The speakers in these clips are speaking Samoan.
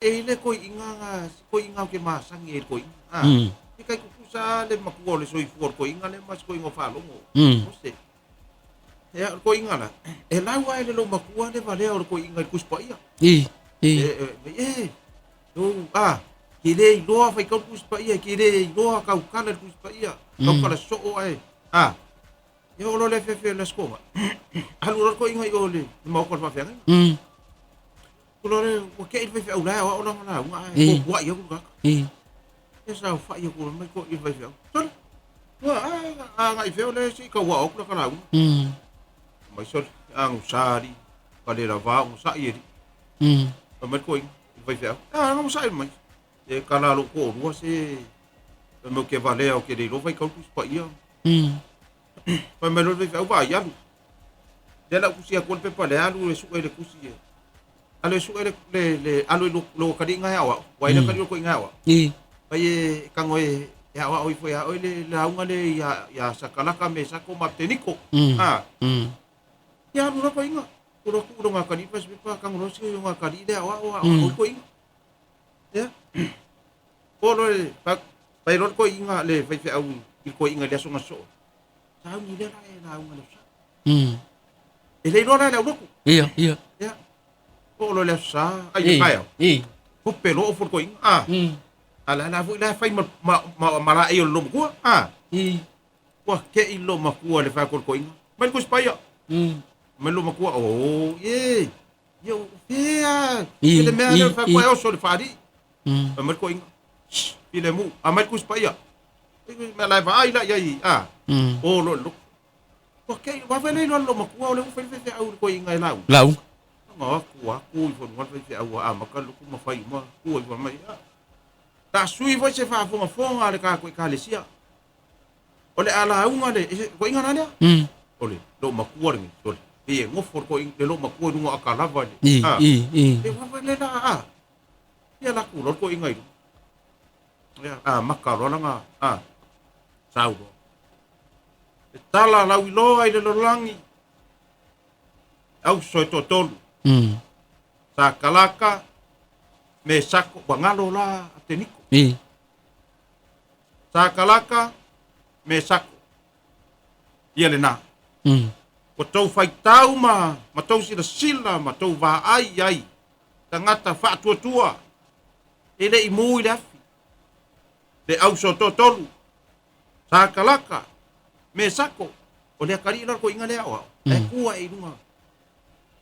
E i le koi'iga ga koi'iga o ke masagi ai i le koi'iga, a. E kai tutusa a le matua o le soifua o le koi'iga lea ma si koi'iga o faalogo. Mose. Ia, o le koi'iga la, e lau lava i le loomatua le valea o le koi'iga i le Tusi Paia. I, i. E, e, e, ou, a, ke le iloa faitau le Tusi Paia, ke le iloa tautala i le Tusi Paia, tautala soo ae, a. Ia oo loa le afiafi o le Aso Toonai, alu loa le toeaina i o i le maota o le faafeagaiga. Tu loa le, ua te'i le faifeau la e aoao lana lauga ae toatua'i atu le tagata. Ia saofai atu loa mai toeaina i le faifeau. Sole, ua a agai fea o lea se i tau aoao atu lata lauga. Mai sole, agusa alii, ka le lavā onosai alii. Fai mai le toeaina i le faifeau, a onosai mai. E kala lou toalua se fai mai ou te valea ou te le iloa faitau le Tusi Paia. Fai mai loa le faifeau, vaai alu. Lea la ou tusi atu le pepa lea alu e sue le tusi e. Alu e sue le le le alu i lo atalii e aoao. Ua i le atalii o toeaina e aoao. Fai e tago e e aoao ifo ia oe le lauga le ia ia Sakalaka, Mesako ma Apeteniko. Ah. Ia alu loa toeaina. Ua loa tuu i lona atalii fai se pepa tago loa si lona atalii lea aoao aoao mm. toeaina. Ia. Po loa le fai loa le toeaina le faifeau i le toeaina i le aso na soo. Sauni lea la e lauga le sa. E le iloa la le aulotu. Ia, ia. Ia. Po loa le aso sa, ai le taeao. Tupe loa ofu le toeaina. Ah. A la la foi la fai ma ma ma, ma la e o le lomatua. Ah. Ua ke'i le loomatua i le fai atu o le toeaina, Mai le Tusi Paia! Mai le loomatua, Oo, ie, ia o fea e le mea lea o le fai atu ai oso i le faalii. Fai mai le toeaina, Shh, filemu, aumai le Tusi Paia. Mea la e vaai la i ai, a, o loa i le loto. Ua ke'i, ua fai le iloa le loomatua o lea ua fai le faifeau i le toeaina e lauga. Lauga. Aga aku, aku i fanua le faifeau a amata le loto ma fai uma, tua i mai, a. Ta sui foi se faafogafoga a le tatou Ekalesia. O le a lauga le toeaina la lea. O le loomatua lenei, sole. Pei e nofo le toeaina, le loomatua i luga o atalava i le, a. E ua le la, a. Ia latou loa le toeaina i luga. Ia, amata loa lana, a, sau loa. E tala lauiloa i le lalolagi, auso e toatolu. Sakalaka, Mesako, ua galo la Ateniko. Sakalaka, Mesako. Ia lena. Ua tou faitau ma, ma tou silasila ma tou vaai i ai, tagata faatuatua, e le i mu i le afi, le auso toatolu, Sakalaka, Mesako, o le atalii la o le toeaina lea aoao, ae tu ae i luga,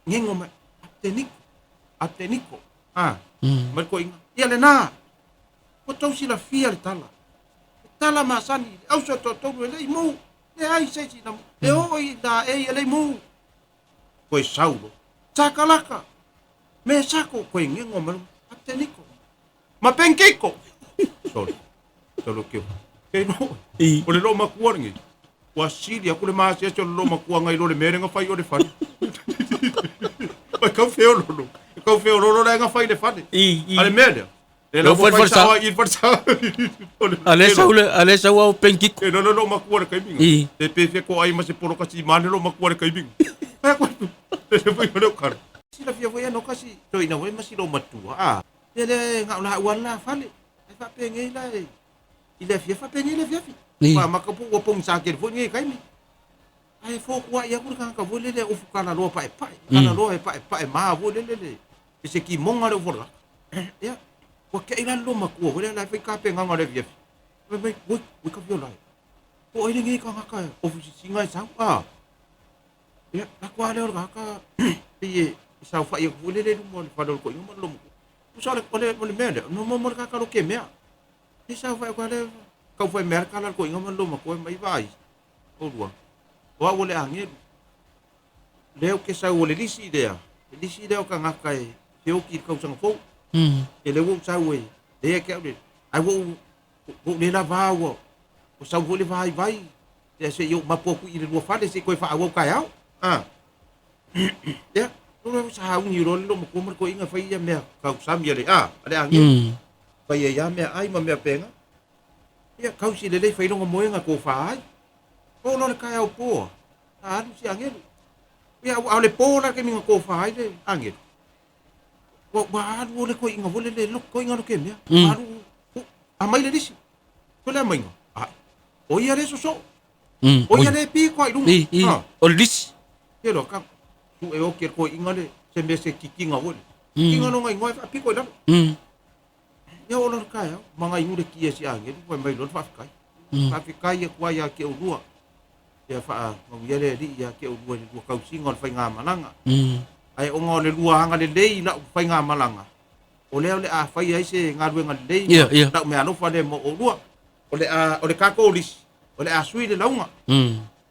gego mai, Ateniko, Ateniko, a, mai le toeaina, ia lena. Ua tou silafia le tala. Le tala masani, le auso toatolu e le i mu. Leai se isi na mu. E oo i la e e le i mu. Koe Saulo. Sakalaka. Me sako koe ngengo ma Ateniko. Ma Penkiko. Sorry. Solo kio. Ke no. O le loomatua lenei. Ua sili aku le maasiasi o le loomatua ngai lo le mea le na fai o le fale. Mai kau feololo. Kau feololo la na fai le fale. A le mea lea. Le la ua fai sao ai i le fale sao. A le sau le a le sau au penkiko. E lolo loomatua le kaiminga. Te pe fia ko ai ma se poloka si mane loomatua le kaiminga. Ai ko. Le le foi le kar. Silafia foi no kasi toi na foi ma si loomatua. A. Le le ngau la ua la fale. Ai fa pe ngei la e. I le afiafi, faapenei le afiafi. Ua amata po ua pogisa tele foi lenei taimi. Ae fotuai atu le tagata foi lele ofu kalaloa paepae, kalaloa e paepae ma foi lele le i se kimoga le ofu o le tagata. Ia, ua te'i la le loomatua foi lea la e fai tapenaga o le afiafi. Fai mai, oi, oi ka fia lae. Po o ai lenei tagata ofu sisiga e sau, a. Ia, lako lava lea o le tagata pei e saofai atu foi lele i luma o le fale o le toeaina ma le loomatua. Tusa o le, o le mea lea, no mo mo le tagata loke mea. E saofai atu lava lea, tau fai mea le tala a le toeaina ma le loomatua e mai vaai, oulua, o au o le agelu. Lea ou te sau o le lisi lea, le lisi lea o tagata e feoki i le tausaga fou. E lea ua ou sau e, lea te au le, ai ua ou, ua ou le lava ua, ua sau foi le vaivai, lea se i ou mapu atu i le lua fale se i toe faaauau taeao. Ah. Ia, o sauni loa le loomatua ma le toeaina e fai ia mea tausami a le, a, a le agelu. Fai ai lava meaai ma mea faapena. Ia, tausi lelei, fai lona moega tofa ai. Oo loa le taeao po, a alu si agelu. Ia, a o le po la le taimi na tofa ai le agelu. Ua ua alu o le koiʻiga foi lele lo koiʻiga lo ke mea. Ua alu u amai le lisi. Ko le amaiga. Ai. O ia le soso. O ia le piko ai lunga. I, i, o le lisi. Ke lo ka su e o ke koiʻiga le se mea se kikiga foi le. Kikiga no ngai ngoe fa piko i lalo. Ia o lo ka ya manga ingu le kia si angelu fai mai lo faafetai. Faafetai atu ai ia te oulua. Ia faamanuia le Alii ia te oulua i le lua tausiga o le faigamalaga. Ae ona o le lua agalelei i lau faigamalaga, o lea o le a faia ai se galuega lelei ma Ia, ia. lau meaalofa lea mo oulua. O le a, o le tatou lisi, o le a sui le lauga.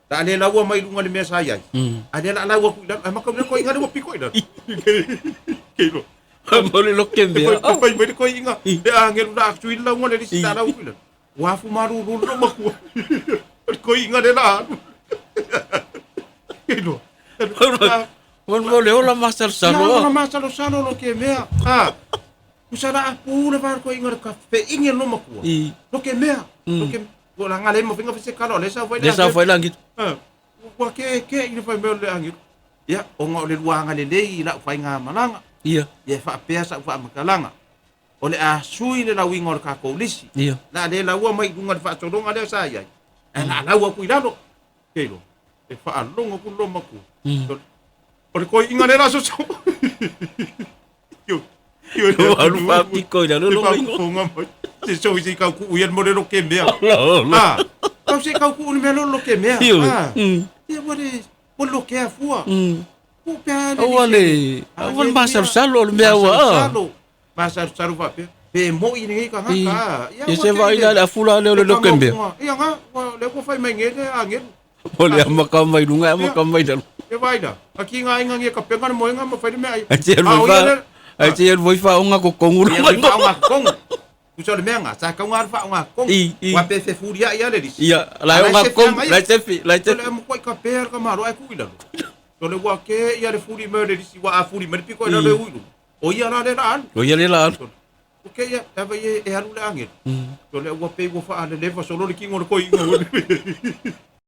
La a le laua mai luga i le mea sa i ai, a lea la a lau atu i lalo, ae maka le koiga lea ua piko i lalo. Ke iloa. Mo le loke mea. Fai fai mai le koiga, le agelu la a sui le lauga le lisi la a lau atu i lalo. Ua afu malulu le matua. O le koiga le la alu. Ke iloa. Mo le ola masalosalo. Ola masalosalo lo ke mea. Ha. Usa la apu le var koiga le ka feingi lo matua. Lo ke mea. Lo ke Ua la ngale ma finga fese kala o le sa fai le sa fai langi. Ha. Ua ke ke i le fai mea o le angi. Ia, ona o le luanga lelei i lau faiga malaga. Ia. Ia e faapea sau faamatalaga. O le a sui le lauiga o le tatou lisi. Ia. La a le laua mai i luga i le faasologa lea sa i ai, ae la a lau atu i lalo. Ke iloa, e faalogo atu le loomatua. O le koiiga lea la soso. Io, io le Ua alu faapiko i lalo le lo ingo. faafofoga mai. Se so se kau kuu ia mo le loke mea. Ola, ola. Ah, kau se kau kuu ni mea lo loke mea. Io. Ah. Ia ua le ua loke afua. Ku pea le Aua le, aua le masalosalo o le mea ua. Masalosalo. Masalosalo faapea. Pe moi lenei tagata. Ia, Ia se vaai la le afula lea o le loke mea. Ia nga, ua le ua fai mai nge le angelu. O le amaka mai lunga, amaka mai lalo. E vai la. A ki nga inga nge ka penga le moenga ma fai le mea ai. Ai te alu Ah, o ia fa, le- ai te alu fa onga ko kongu Ia mai. le whaonga kongu. Kusa o le mea nga, sa kau ngā whaonga kongu. I, i. Wa pe fe furia ia le risi. Ia, la Alai onga se kongu, whianga ia. lai te fi, lai te Le mo koi ka pea ka maro ai kui lalo. So le wa ke ia le furi me le risi wa a furi me le piko i lalo e uilu. O ia la le la alu. O ia le la alu. O ke ia, e vai e alu le angelu. So le ua pe ua wha le lewa solo le kingo le koi ingo.